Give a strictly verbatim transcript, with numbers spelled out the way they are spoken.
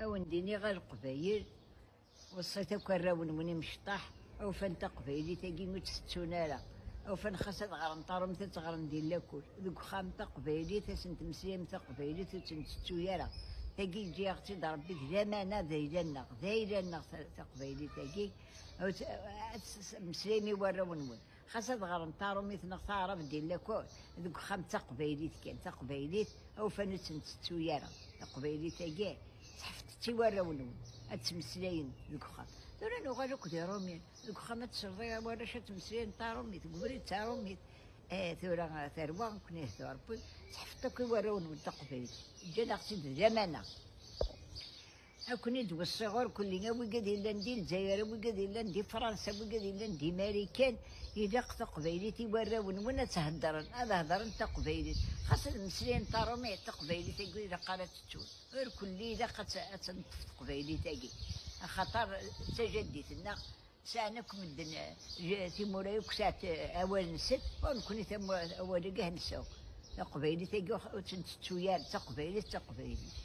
Awen-d-iniɣ a Leqbayel, weṣṣit akk arraw-nwen imecṭaḥ, awfan taqbaylit-agi ur tt-tettun ara. Awfan xas ad ɣren taṛumit ad tt-ɣren di lakul. Deg uxxam taqbaylit, ad sen-tmeslayem taqbaylit ur tt-nettettu ara. Tagi yeǧǧa-yaɣ-tt-id Ṛebbi d lamana d ayla-nneɣ, d ayla-nneɣ ta-, taqbaylit-agi. Ur tt-, ad tt-, Meslayem i warraw-nwen. Xas ad ɣren taṛumit neɣ taɛrabt di lakul, deg uxxam d taqbaylit kan, taqbaylit, awfan ur tt-nettettu ara. Taqbaylit-agi, seḥfet-tt i warraw-nwen, ad ttmeslayen deg uxxam. Tura nuɣal akk d iṛumyen, deg uxxam ad tesleḍ i warrac ad ttmeslayen taṛumit, deg ubrid d taṛumit. Eh, tura tarwa, nekkni ihdu Ṛebbi, seḥfet akk i warraw-nwen taqbaylit. Ǧǧan-aɣ-tt-id d lamana. Ad ken-id-weṣṣiɣ urkelli, a wigad yellan di Lezzayer, a wigad yellan di Fransa, a wigad yellan di Marikan, ilaq taqbaylit i warraw-nwen ad tt-heddren, ad heddren taqbaylit. Xas ad mmeslayen taṛumit, taqbaylit-agi ilaq ara tt-ttun. Urkelli ilaq ad tt-, ad tt-neṭṭef taqbaylit-agi. Axaṭer d tajaddit-nneɣ, sɛan akk medden, eh, timura akk sɛant, eh, awal-nsent, u nekkni tamu-, awal-agi ad nesɛu. Taqbaylit-agi ur tt-nettettu ara, taqbaylit, taqbaylit.